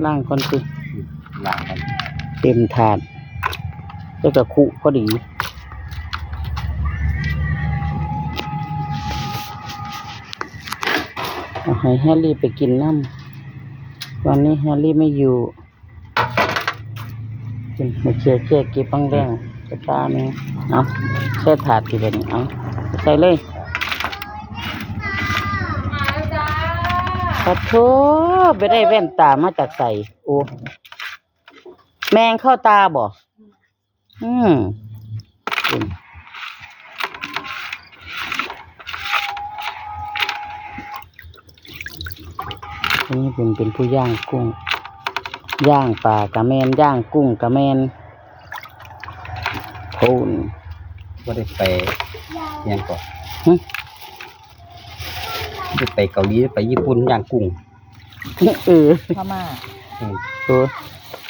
ລ້າງກ່ອນຕິ ອືມ ລ້າງກ່ອນ ເຕັມຖາດ ແລ້ວກໍຄຸພໍດີ ເອົາໃຫ້ແຮລລີໄປກິນນຳ ວັນນີ້ແຮລລີໄມ່ຢູ່ ໂອເຄ ແຈກເກັບບັງແດງ ກະຕາໜຶ່ງ ເອົາ ໃສ່ຖາດທີ່ເປັນ ເອົາ ໃສ່ເລີຍ ປະໂທ ໄປໄດ້ແວ່ນຕາມາຈາກໃສ? ໂອ້ ແມງເຂົ້າຕາບໍ? ອືມ ອັນນີ້ເປັນ ເປັນຜູ້ຍ່າງກຸ້ງ ຍ່າງປາກະແມ່ນ ຍ່າງກຸ້ງກະແມ່ນ ໂພນ ບໍ່ໄດ້ໄປຫຍັງເກາະ ຫຶ? ບໍ່ໄດ້ໄປເກົາຫຼີ ໄປຍີ່ປຸ່ນຍ່າງກຸ້ງ ເອີ ພະມ້າ ອືມ ເອີ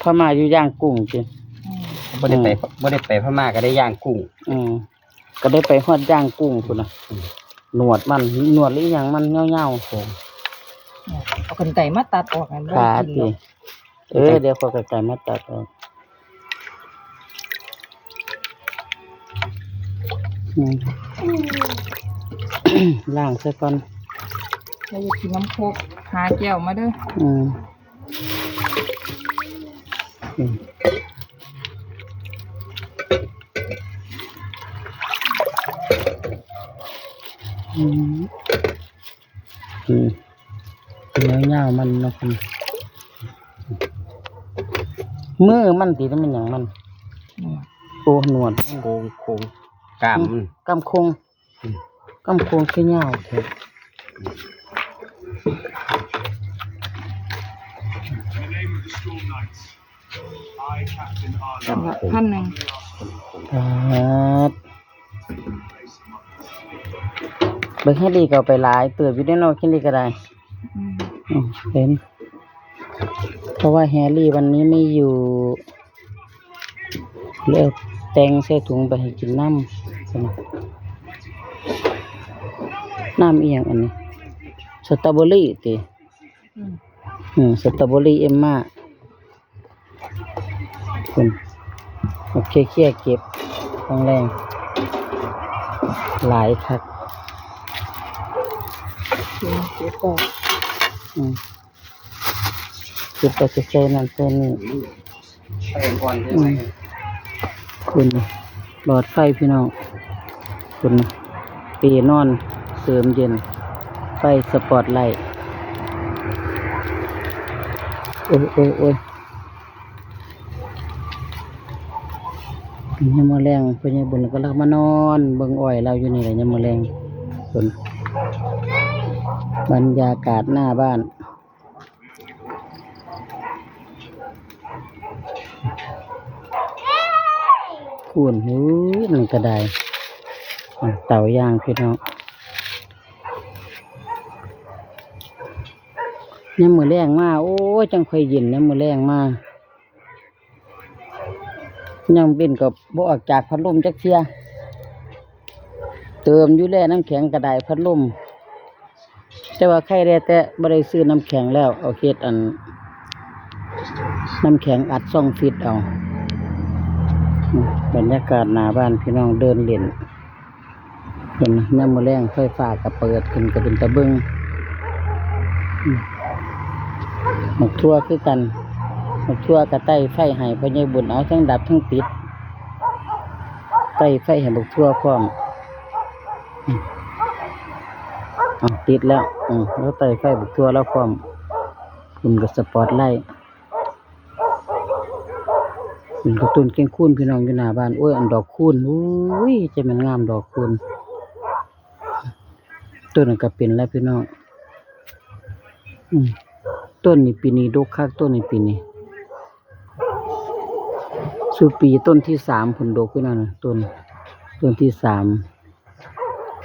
ພະມ້າຢູ່ຍ່າງກຸ້ງຕິ ອືມ ບໍ່ໄດ້ໄປ ອືມ ບໍ່ໄດ້ໄປພະມ້າກໍໄດ້ຍ່າງກຸ້ງ ອືມ ກໍໄດ້ໄປຮອດຍ່າງກຸ້ງພຸ້ນນະ ອືມ ໜວດມັນ ໜວດຫຼືອີ່ຫຍັງມັນຍາວໆ ເອົາກັນໄກມາຕັດອອກ ອັນບໍ່ໄດ້ກິນດອກ ເອີ ດຽວຂ້ອຍກໍໄກມາຕັດອອກ ອືມ ລ້າງຊະກ່ອນ ແລ້ວຢາກກິນນ້ຳໂຄກ ຫາແກ້ວມາເດີ ອືມ ອືມ ອືມ ອືມ ຍາວໆ ມັນເນາະ ມືມັນຕິ ແລ້ວແມ່ນຫຍັງມັນ? ໂອ້ ໜວດ ໂຄງ ໂຄງ ກ້າມ ອືມ ກ້າມໂຄງ ອືມ ກ້າມໂຄງຄືຍາວແທ້ ສຳລັບພັນໜຶ່ງ ປາດ ເບິ່ງໃຫ້ດີກໍເອົາໄປຫຼາຍເຕີບຢູ່ເດ້ເນາະ ຄິດດີກໍໄດ້ ອືມ ອືມ ເຫັນ ເພາະວ່າແຮຣີວັນນີ້ໄມ່ຢູ່ ແລ້ວແຕ່ງໃສ່ຖົງໄປໃຫ້ກິນນຳ ນ້ຳອີ່ຫຍັງອັນນີ້ ສະຕໍເບີຣີຕິ ອືມ ອືມ ສະຕໍເບີຣີເອັມມາ ພຸ້ນ ໂອເຄ ເຄຍເກັບ ຕ້ອງແລງ ຫຼາຍຄັກ ເກັບ ເກັບໄປ ອືມ ເກັບໄປໃສ່ນັ້ນໃສ່ນີ້ ອືມ ພຸ້ນ ຫຼອດໄຟພີ່ນ້ອງ ພຸ້ນ ເປນອນເສີມເຢັນ ໄຟສະປອດໄລ ໂອ້ຍ ໂອ້ຍ ໂອ້ຍ ຍາມມື້ແລງ ພໍ່ໃຫຍ່ບຸນກໍລັກມານອນເບິ່ງອ້ອຍລາວຢູ່ນີ້ແຫຼະ ຍາມມື້ແລງ ເບິ່ງບັນຍາກາດໜ້າບ້ານ ພຸ້ນ ໂອ້ຍ ມັນກະໄດ້ ເຕົາຢ່າງພີ່ນ້ອງ ຍາມມື້ແລງມາ ໂອ້ຍ ຈັ່ງຄ່ອຍເຢັນ ຍາມມື້ແລງມາ ຍັງເປັນກໍບໍ່ອອກຈາກພັດລົມຈັກເທື່ອ ເຕີມຢູ່ແລ້ວ ນ້ຳແຂງກະໄດ້ ພັດລົມ ແຕ່ວ່າໄຄແດ່ ແຕ່ບໍ່ໄດ້ຊື້ນ້ຳແຂງແລ້ວ ເອົາເຮັດອັນ ນ້ຳແຂງອັດຊ່ອງຟິດເອົາ ບັນຍາກາດໜ້າບ້ານ ພີ່ນ້ອງເດີນຫຼິ້ນ ເຫັນ ຍາມມື້ແລງໄຟຟ້າກໍເປີດຂຶ້ນ ກໍເປັນຕາເບິ່ງ ອືມ ໝາກຖົ່ວຄືກັນ ໝາກຖົ່ວກໍໄຕ້ໄຟໃຫ້ພໍ່ໃຫຍ່ບຸນ ເອົາ ທັງດັບທັງຕິດ ໄຕ້ໄຟໃຫ້ໝາກຖົ່ວພ້ອມ ອືມ ເອົາ ຕິດແລ້ວ ອືມ ລາວໄຕ້ໄຟໝາກຖົ່ວລາວພ້ອມ ພຸ້ນກໍສະປອດໄລ ນີ້ກໍຕົ້ນແກງຄູນພີ່ນ້ອງຢູ່ໜ້າບ້ານ ໂອ້ຍ ອັນດອກຄູນ ໂອ້ຍ ຈະແມ່ນງາມດອກຄູນ ຕົ້ນນັ້ນກໍເປັນແລ້ວພີ່ນ້ອງ ອືມ ຕົ້ນນີ້ປີນີ້ດົກຄັກ ຕົ້ນນີ້ປີນີ້ ຊຸປີຕົ້ນທີສາມພຸ້ນດົກພີ່ນ້ອງ ຕົ້ນ ຕົ້ນທີສາມ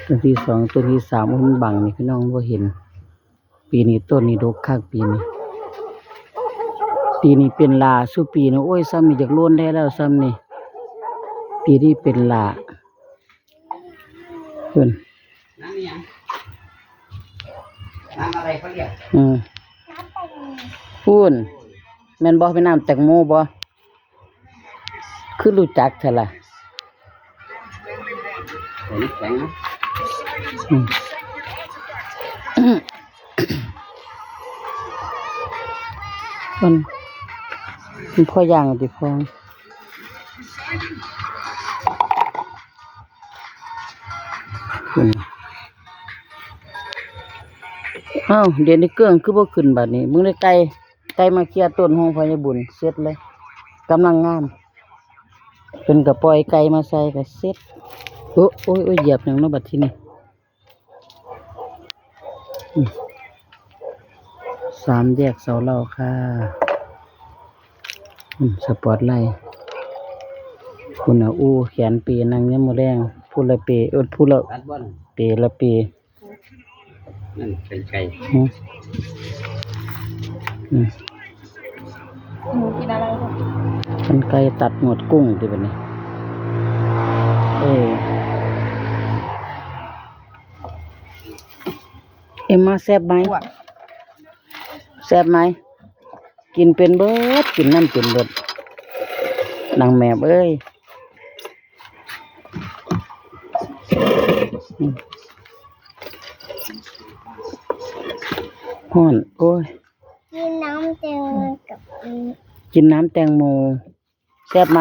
ຕົ້ນທີສອງ ຕົ້ນທີສາມ ໂອ້ຍ ມັນບັງນີ້ພີ່ນ້ອງບໍ່ເຫັນ. ປີນີ້ຕົ້ນນີ້ດົກຄັກປີນີ້ ປີນີ້ເປັນຫຼ້າ ຊຸປີນີ້ ໂອ້ຍ ຊ່ຳນີ້ຢາກໂລນແທ້ແລ້ວ ຊ່ຳນີ້ ປີນີ້ເປັນຫຼ້າ ພຸ້ນ ນ້ຳອີ່ຫຍັງ? ນ້ຳອະໄລເຂົາລຽກ? ອືມ ພຸ້ນ ແມ່ນບໍ່? ແມ່ນນ້ຳແຕງໂມບໍ່? ຄືຮູ້ຈັກແທ້ລະ? ໂອ້ ມັນແຂງເນາະ. ອືມ ມັນ ມັນພໍຢ່າງຕິ ພໍ ອືມ. ອ້າວ ດຽວນີ້ເກິ່ງຄືບໍ່ຂຶ້ນບາດນີ້? ເບິ່ງເດີ ໄກ່ ໄກ່ມາເຄຍຕົ້ນຂອງພໍ່ໃຫຍ່ບຸນ ເສັດເລີຍ ກຳລັງງາມ. ເພິ່ນກໍປ່ອຍໄກ່ມາໃສ່ກໍເສັດ. ໂອ້ ໂອ້ຍ ໂອ້ຍ ຢຽບຫຍັງເນາະບາດທີນີ້? ອືມ ສາມແຍກເສົາເຫຼົ່າຄ່າ. ອືມ ສະປອດໄລ ພຸ້ນນະ. ໂອ້ ແຂນເປ ນັ່ງຍາມມື້ແລງ ຜູ້ລະເປ ເອີ້ນ ຜູ້ລະເປລະເປ. ນັ້ນເປັນໄກ່ ຫືມ ອືມ หนูกินอะไรคะ? ເປັນໄກ່ຕັດໜວດກຸ້ງຕິບັດນີ້? ເອີ ເອັມມາ ແຊບໄໝ? ແຊບໄໝ? ກິນເປັນເບິດ ກິນນຳເປັນເບິດ ນາງແມບເອີຍ. ອືມ ຮ້ອນ ໂອ້ຍ ກິນນ້ຳແຕງໂມກັບ ກິນນ້ຳແຕງໂມ ແຊບໄໝ?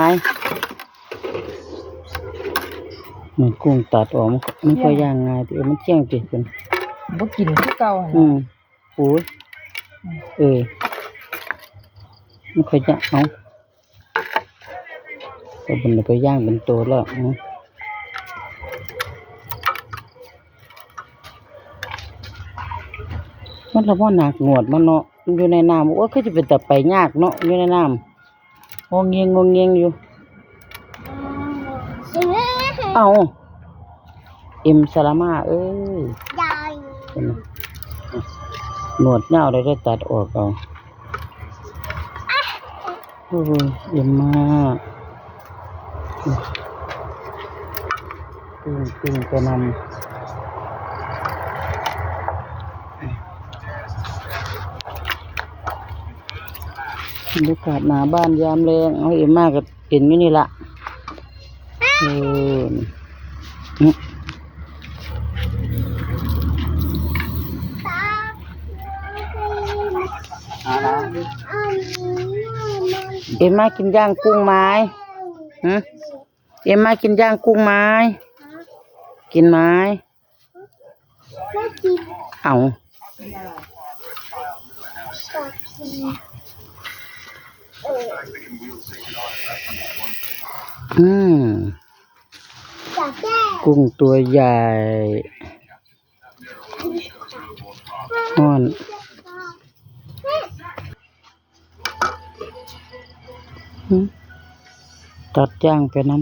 ອືມ ກຸ້ງຕັດອອກ ມັນ ມັນກໍ ແຊບ ຍ່າງງ່າຍຕິ ເອີ ມັນກ້ຽງຕິ ເພິ່ນ ບໍ່ກິນຄືເກົ່າຫັ້ນ ອືມ. ໂອ້ຍ ອືມ ເອີ ມັນຄ່ອຍຈະເອົາ ກໍເພິ່ນໄປຍ່າງເປັນໂຕແລ້ວ. ອືມ ມັນລະບໍ່ໜັກງວດມັນເນາະ ມັນຢູ່ໃນນ້ຳ. ໂອ້ຍ ຄືຈະເປັນຕາໄປຍາກເນາະ ຢູ່ໃນນ້ຳ. ງອງແງງ ງອງແງງຢູ່. ເອົ້າ ເອັມສະລາມາເອີຍ ເຫັນບໍ່? ໜວດຍາວໄດ້ ໄດ້ຕັດອອກເອົາ. ໂອ້ຍ ເອັມມາ ເປັນ ເປັນກະນຳ. ບັນຍາກາດໜ້າບ້ານຍາມແລງ ເອົາ ເອັມມາກໍເປັນຢູ່ນີ້ລະ. ເອີ ເອັມມາກິນຍ່າງກຸ້ງໄໝ? ຫື? ເອັມມາກິນຍ່າງກຸ້ງໄໝ? ກິນໄໝ? ບໍ່ກິນ. ເອົ້າ. ອືມ ກຸ້ງຕົວໃຫຍ່ ຮ້ອນ. ຫື ຕັດຍ່າງໄປນຳ.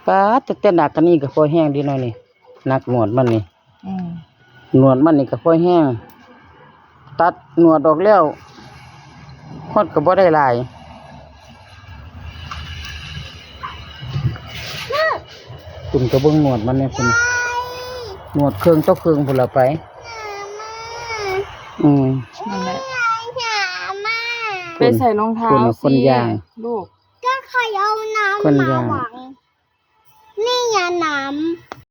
ປາດ ແຕ່ໜັກອັນນີ້ກໍພໍແຮງເດເນາະນີ້ ໜັກໜວດມັນນີ້. ອືມ ໜວດມັນນີ້ກໍພໍແຮງ ຕັດໜວດອອກແລ້ວ ຮອດກໍບໍ່ໄດ້ຫຼາຍ. ຄຸນກໍເບິ່ງໜວດມັນແດ່ ຄຸນ ໜວດເຄິ່ງຕໍ່ເຄິ່ງພຸ້ນລະໄປ. ອືມ ນັ້ນແຫຼະ ໄປໃສ່ລອງເທ້າ ຄົນ ຄົນຍ່າງ ລູກ ກໍຂ້ອຍເອົານ້ຳມາຫວັງ ນີ້ຍານ້ຳ.